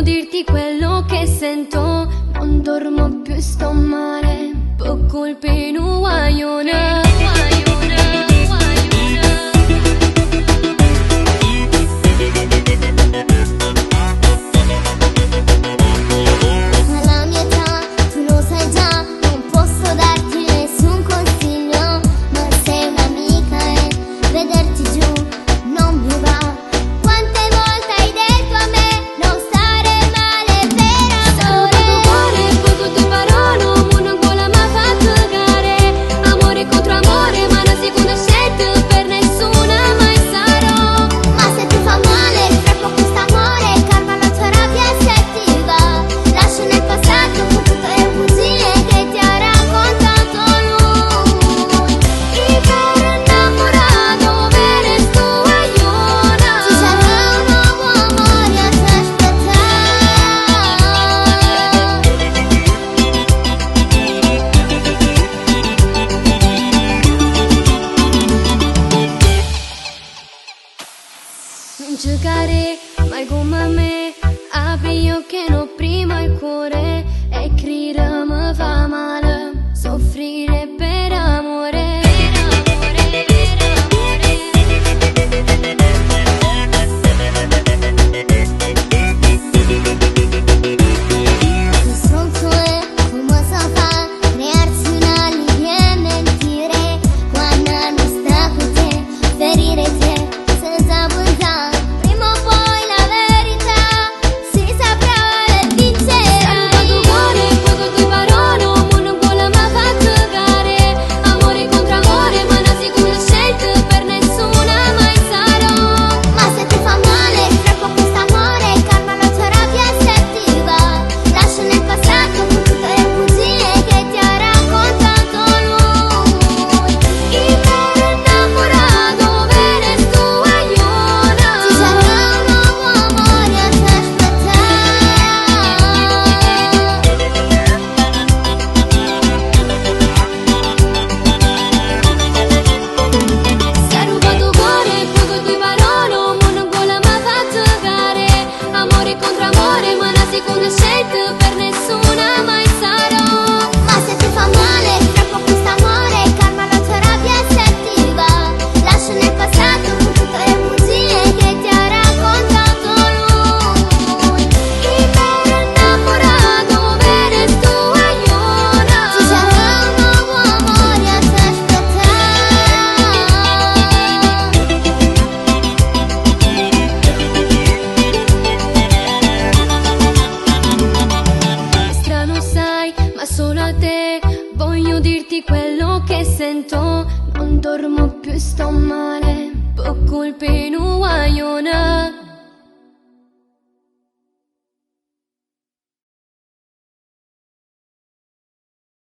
dirti quello che sento. Non dormo più, sto male. Pe' colpa 'e nu guaglione. Alla mia età, tu lo sai già, non posso darti nessun consiglio, ma sei un'amica e vederti giù non mi va. Quante volte hai detto a me non stare male per S'è amore? 'o core poi cu due parole 'o munno 'ncuollo m'ha fatto cade'. Amore contro amore, ma 'na seconda scelta per nessuna mai sarò. Ma se ti fa male, tra poco st'amore, calma la tua rabbia se ti va. Lascia nel passato con tutte le bugie che ti ha raccontato lui. I' m'ero 'nnammurata overo 'e 'stu guaglione. Ci sarà un nuovo amore a te aspettare. Nun ce carè, mai comme a me. Apri gli occhi e no prima il cuore. E crideme fa male, soffrire per amore. Per amore, per Che stronzo è, come si fa crearsi un alibi e mentire quando non sta con te, ferire te senza pensare. Prima o poi la verità si saprà e S'è rubato vincerai. 'o core e poi con due parole 'o munno 'ncuollo m'ha fatto cade'. Amore contro amore, ma 'na seconda scelta per nessuna mai sarò. Ma se ti fa male, tra poco st'amore, calma la tua rabbia se ti va. Lascia nel passato con tutte le bugie che ti ha raccontato lui. I' m'ero 'nnammurata overo 'e 'stu guaglione. Ci sarà un nuovo amore a te aspettare. S'è rubato 'o core e poi con due parole 'o munno 'ncuollo m'ha fatto cade'. Amore contro amore, ma 'na seconda scelta per nessuna mai sarò. Ma se ti fa male, tra poco st'amore, calma la tua rabbia se ti va. Lascia nel passato con tutte le bugie che ti ha raccontato lui. I' m'ero 'nnammurata overo 'e 'stu guaglione. Ci sarà un nuovo amore a te aspettare. È strano sai, ma solo a te voglio dirti quello che sento. Non dormo più, sto male, pe' colpa 'e nu guaglione.